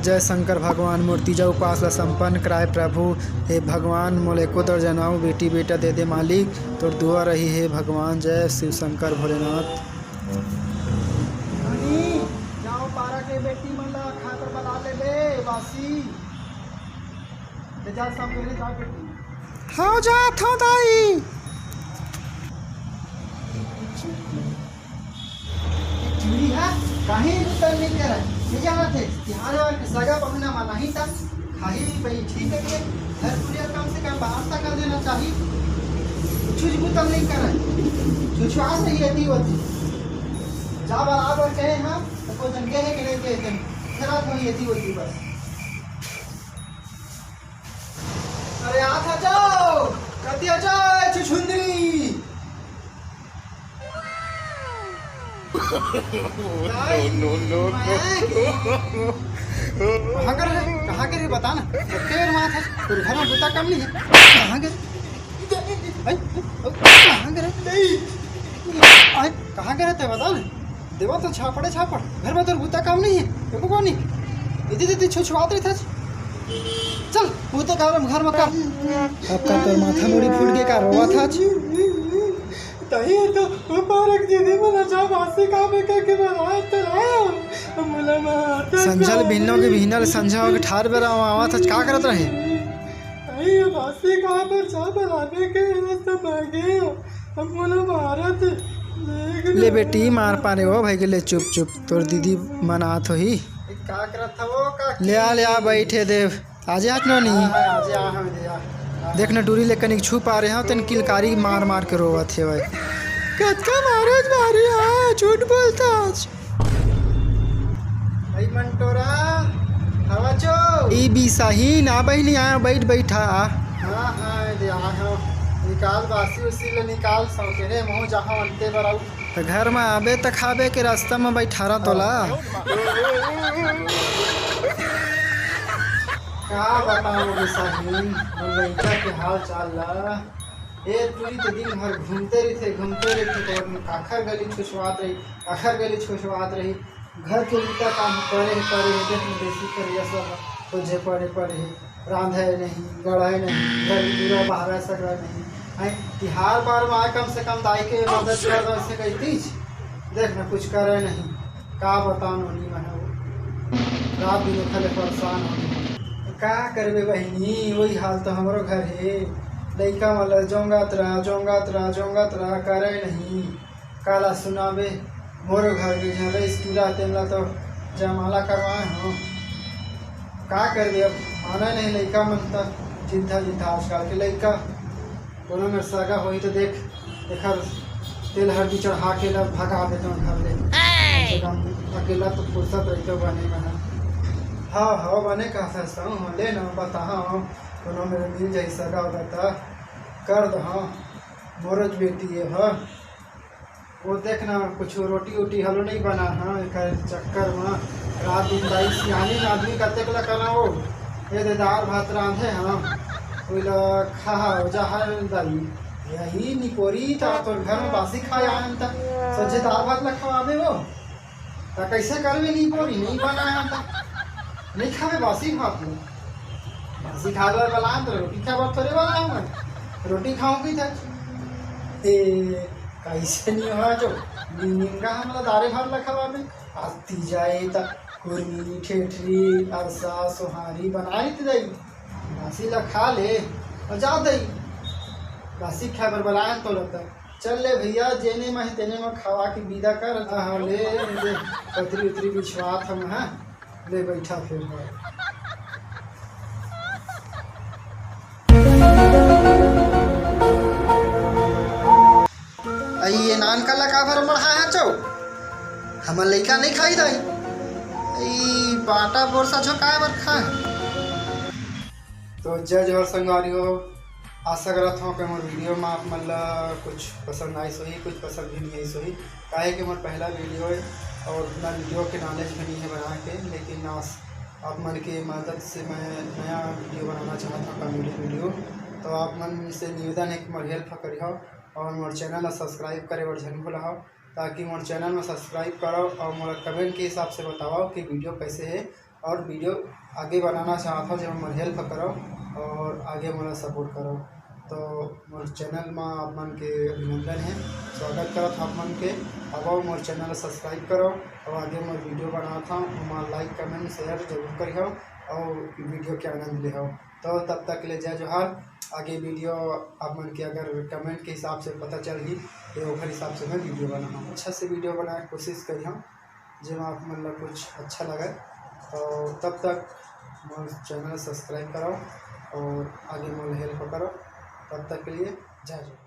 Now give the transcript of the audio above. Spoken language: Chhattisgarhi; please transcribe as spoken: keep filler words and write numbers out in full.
जय शंकर भगवान, मोर तीजा उपास ला संपन्न कराए प्रभु। हे भगवान, मोला एको दर्जन अउ बेटी बेटा दे दे मालिक, तोर दुआ रही हे भगवान। जय शिव शंकर भोलेनाथ। रानी, जाओ पारा के बेटी मन ला खाए बर बला लेबे, बासी। ले जा, सब ले जा बेटी। हाँ, जात हूँ दाई। चूड़ी हा, काहे उतर नहीं करे? ये जानत हे, तिहार वार के सगा पहुना मनाही ता, खाही भी पई, ठीक है के? घर पूरे कम से कम बाहर तक कर देना चाहिए। कुछ भी तब नहीं करे। छुछुआ से ही रहती होती। जा बराबर कहे हाँ, तो कोई जन गए है कि नहीं गए थे? खराब होई रहती होती बस। अरे आ था जाओ, कतिया जाए छुछुंदरी। No, no, no, no। कहाँ करे रे? कहाँ करे रे? बता ना। तेरे माँ था, तेरे घर में बुता कम नहीं है। कहाँ करे? आई, कहाँ करे? नहीं। आई, कहाँ करे ते बता ना। देवा तो छापड़े छापड़। घर में तोर बुता काम नहीं है। एको कोनी। इति, इति छुछुआत रही था। चल, बुता काम घर में कर। अब का तोर माथा मुड़ी फूट के का रोवा था? तही तो वो पारक दीदी मन अच्छा बासी काम के के बनाए तो लाया। मुला मार संझल भिन्नो के भिन्नल संझा के ठार बेरा आवा था, का करत रहे? तही बासी काम पर चा बनाने के रस्ता मांगे। हम मुला मारत देख ले बेटी, मार पारे हो भाई के, ले चुप चुप, तोर दीदी मन आत होही। का करत हवो का? ले आ, ले आ, बैठे देव। आजे हाथ नोनी। हाँ, हाँ, आजे आ, हम दे आ। देख न, डूरी ले कनिक छू पारे हो, तेन किलकारी मार मार के रोवत हे भाई। कतका मारत मारे हा, झूठ बोलता आज। भाई मंटोरा, हवा चो। ई बिसाही ना बहिनी, आया बैठ बैठा आ। हाँ, हाँ, दे आ, हाँ। निकाल बासी उसी ले निकाल, सौकेरे मुँह जहाँ अंते बराऊ। त घर में आबे त खाबे के रास्ता में बैठारा तोला। का बताओ रे सही, मोर लइका के हाल चाल ला। ए, पूरी तो दिन भर घूमते रहिथे, घूमते रहिथे, तो काखर गली छुछवात रही, काखर गली छुछवात रही। घर के उल्टा काम करे हे, करे हे, देख न देसी करिया सब खोजे पड़े, पड़े हे। रांधे नहीं, गढ़े नहीं, घर पूरा बाहर सकरा नहीं। हैं, तिहार बार में आए, कम से कम दाई के मदद कर दो, ऐसे कही तीज। देख न, कुछ करे नहीं। का बताओ नोनी, मैं वो रात दिन खले परेशान हो गई। का करबे बहिनी, वही हाल तो हमरो घर हे। लइका वाला जोंगात रहा, जोंगात रहा, जोंगात रहा, करे नहीं। काला सुनाबे, मोरो घर में जहाँ रईस टूरा तेन ला तो जयमाला करवाए हो। का करबे, अब माने नहीं लइका मन, त चिंता चिंता आजकल के लइका। कोनो मेर सगा होही तो देख, एखर तेल हरदी चढ़ा के ला भगा देते घर ले। कम से कम अकेला तो फुर्सत रहितो बने में। हाँ, हाँ, बने कहत हस, हाँ, ले ना, बताहा, कोनो मेर मिल जाही सगा होगा त कर दो, हाँ, मोरज बेटी है, हाँ। वो देख ना, कुछ रोटी वोटी हलो नहीं बना, हाँ, एकर चक्कर में रात दिन दाई सियानी आदमी कतेक ला करा वो, ये दे दाल भात रांधे, हाँ, कोई ला खा हो जा हर दाई, यही निपोरी ता तोर घर में बासी खाए आन ता, सज्जे दाल भात ला खवाबे वो। त कइसे करबे निपोरी, नहीं बनाया त नहीं खाबे बासी भात में। बासी खाए बर बलाए त रोटी खाए बर थोड़े बलाए हूँ मैं। रोटी खाऊं की था। ए, कइसे नहीं हो जो नि-, निमगा हमला दारे भात ला खवाबे। आज तीजा ए त कुरमी, ठेठरी, अरसा, सोहारी बनाई त दई। बासी ला खा ले और जा दई। बासी खाए बर बलाए तो लगता। चल ले भैया, जेने में है तेने में खवा के विदा कर। हाँ, ले, ले, पतरी उतरी बिछवात हम, हाँ। ले बैठा फिर। अई ये नान का लगा भर मढ़ा है चौ। हमर लइका नहीं खाई दाई। ई बाटा बोरसा झोंकाए बर खाए। तो जय जोहार संगवारी हो, आशा करत हूँ कि मोर वीडियो में आप मन ला कुछ पसंद आइस होही, कुछ पसंद भी नहीं आइस होही, काहे कि मोर पहला वीडियो है और उतना वीडियो के नॉलेज भी नहीं है बना के, लेकिन आस-, आप मन के मदद से मैं नया वीडियो बनाना चाहता हूँ, कॉमेडी वीडियो। तो आप मन से निवेदन है कि मोर हेल्प करिहो और मोर चैनल ला सब्सक्राइब करे बर झन भूलहो, ताकि मोर चैनल में सब्सक्राइब करो और मोला कमेंट के हिसाब से बताओ कि वीडियो कैसे है। और video आगे बनाना चाहत हव, जेमा मोर help करव और आगे मोला support करव। तो मोर channel म आप मन के अभिनंदन हे, स्वागत करत हव आप मन के। अब मोर channel subscribe करव और आगे मोर video बनात हव, ओमा like, comment, share जरूर करिहव और video के आनंद लेहव। तो तब तक के लिए जय जोहार। आगे video आप मन के अगर comment के हिसाब से पता चलही, तो ओकर हिसाब से मैं video बनाहूँ, अच्छा से video बनाए के कोशिश करिहूँ, जेमा आप मन ला कुछ अच्छा लगे। तो तब तक मोर channel subscribe करव और आगे मोर help करव। तब तक के लिए जय जोहार।